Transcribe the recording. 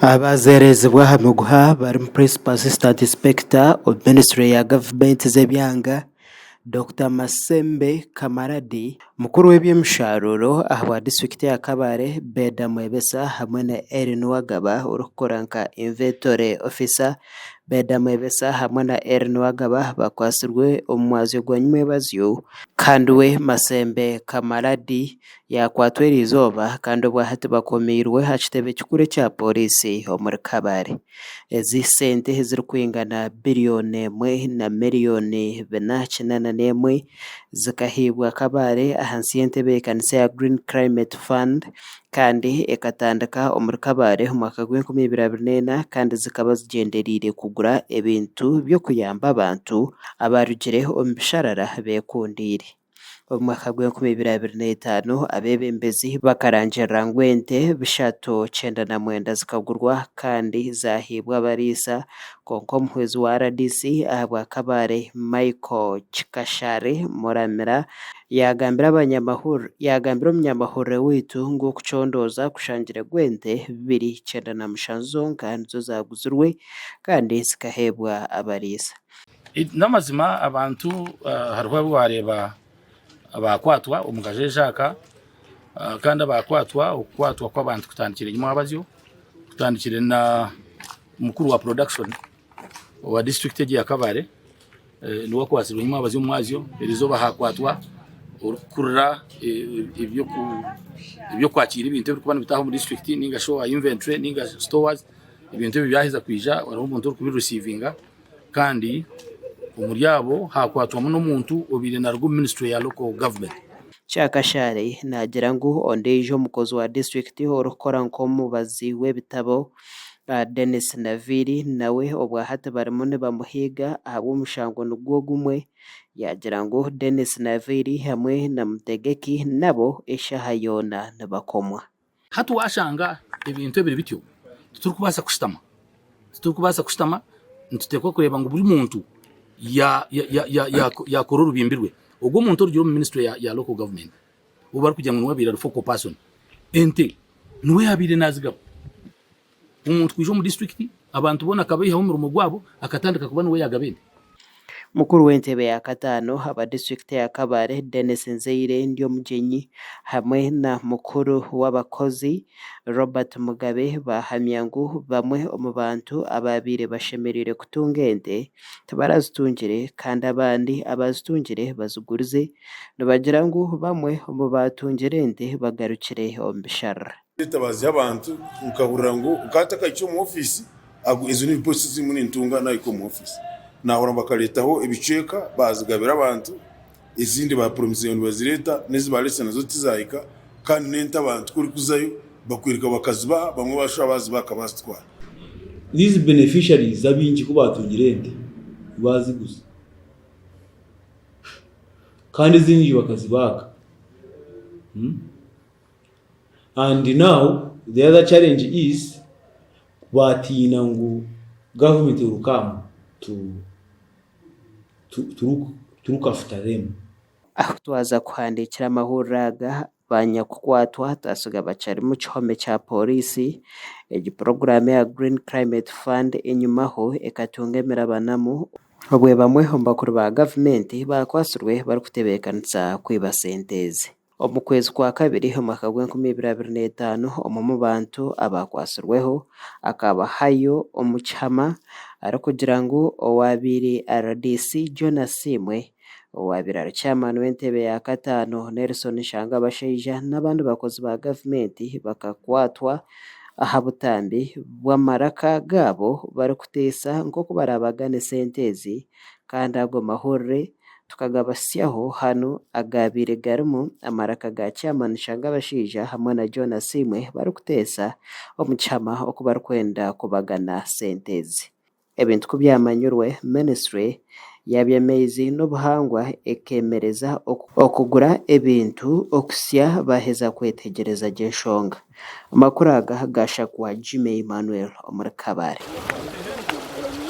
Abazeerezibwa aha miguha barimu Principal Assistant Inspector omu minisiture ya gavumenti z'ebyanga, Dokita Masembe Kamaradi, Mukuru w'eby'emisharuuro ahabwa disiturikiti ya Kabale, Beda Mwebesa hamwe na Elly Nuwagaba orikukora nka Inventory Officer. Beda Mwebesa hamwe na Elly Nuwagaba bakwatsirwe omu mwazyo gwa nyimwebazyo kandi we Masembe Kamaradi yaakwatwa eriizooba kandi obwahati bakomiirwe aha kitebe kikuru ekya pooriisi omuri Kabale. Ezi sente ezirikwingana biriyoni emwe na miriyoni bina kinaana n'emwe zikaheebwa Kabale ahansi y'entebeekanisa ya Green Climate Fund kandi ekatandika omuri Kabale omu mwaka gw'enkumi ibiri abiri n'ena kandi zikaba zigyendereire kugura ebintu by'okuyamba abantu abarugire omu bisharara beekundiire. Omu mwaka gw'e 2025, abeebembezi bakarangirira ngu ente bishatu kyenda na mwenda zikagurwa kandi zaaheebwa abariisa kwonka omuhwezi wa rdc ahabwa Kabale, Michael Kikashare Muramira yaagambira yaagambira omunyamahurire waitu ngu okucondooza kushangire gu ente 297 zonka nizo zaaguzirwe kandi zikaheebwa abariisa. N'amazima abantu hariho abu waareeba baakwatwa omu kajeeshe aka kandi abaakwatwa okukwatwa kw'abantu kutandikire enyima abazyo kutandikire na mukuru wa production owa disiturikiti egi eya Kabale niwe akwatsirwe enyima abazyo omwazyo erizooba haakwatwa orikukurira eby'okwakiira ebintu ebirikuba nibitaaha omu disiturikiti ninga shi owa inventory ninga stores ebintu ebyo byaheza kwija hariho omuntu orikubirisiivinga. Kandi omuri abo haakwatwamu n'omuntu obaire naaruga omu minisiture ya Local Government. Kyakashare naagira ngu ondiijo omukozi wa disiturikiti orikukora nk'omubazi w'ebitabo, Denis Naviri nawe obwahati barimu nibamuhiiga ahabw'omushango nigwo gumwe. Yaagira ngu Denis Naviri hamwe na Mutegeki nabo eshaaha yoona nibakomwa. Hati waashanga ebintu ebiri bityo, titurikubaasa kushutama. Titurikubaasa kushutama, nituteekwa kureeba ngu buri muntu yaakora orubimbi rwe. Ogwo omuntu orugire omu minisitule ya Local Government ou barikugira ngu niwe abaire ari focal person, ente niwe yaabaire naazigaba. Omuntu kwija omu disiturikiti abantu boona akabaihaho omurimo gwabo akatandika kuba niwe yaagaba ente. Mukuru w'entebe ya kataano aba disiturikiti ya Kabale, Denis Nzeire Ndyomugyenyi hamwe na mukuru w'abakozi, Robert Mugabe baahamya ngu bamwe omu bantu abaabaire bashemereire kutunga ente tibarazitungire kandi abandi abazitungire bazigurize. Nibagira ngu bamwe omu baatungire ente bagarukire omu bisharara. Etabazi y'abantu nkahurira ngu nkaba ntakahikire omu ofiisi, ezo ni ripooti ezimu nintunga nahika omu ofiisi. Nahurira ngu bakaretaho ebicweka bazigabira abantu, ezindi bapromisinga ngu nibazireeta n'ezi bareetsire nazo tizahika kandi n'ente abantu ku orikuzayo bakwiruka bakazibaha bamwe bashuba bazibaaka bazitwara. These beneficiaries abaingi ku baatungire ente baaziguza kandi ezingi bakazibaaka. And now the other challenge is baatiina ngu government will come to to to look after them. Ahu twaza kuhandiikira amahurire aga, banyakukwatwa twasiga bakyari mu kihome kya pooriisi. Egi puroguraamu eya Green Climate Fund enyimaho ekatunga emirabanamu obwe bamwe omu bakuru ba gavumenti baakwatsirwe barikutebeekanisa kwiba sente ezi. Omu kwezi kwa kabiri omwaka gw'e 2025, omwe omu bantu abaakwatsirweho akabahayo omu kihama arikugira ngu owaabaire rdc John Asiimwe, owaabaire ari chairman w'entebe ya kataano Nelson Nshangabasheija n'abandi bakozi ba gavumenti bakakwatwa aha butambi bw'amaraka gaabo barikuteisa nk'oku baraabagane sente ezi kandi ago mahurire Tukagabasyaho hanu agaabaire garimu amaraka ga Chairman Nshangabasheija hamwe na John Asiimwe barikuteesa omu kihama oku barikwenda kubagana sente ezi. Ebintu ku byamanyirwe, minisitule y'aby'amaizi n'obuhangwa ekeemereza okugura ebintu okuhitsya baaheza kwetegyereza gye enshonga. Amakuru aga gaashakwa Jimmy Emmanuel omuri Kabale.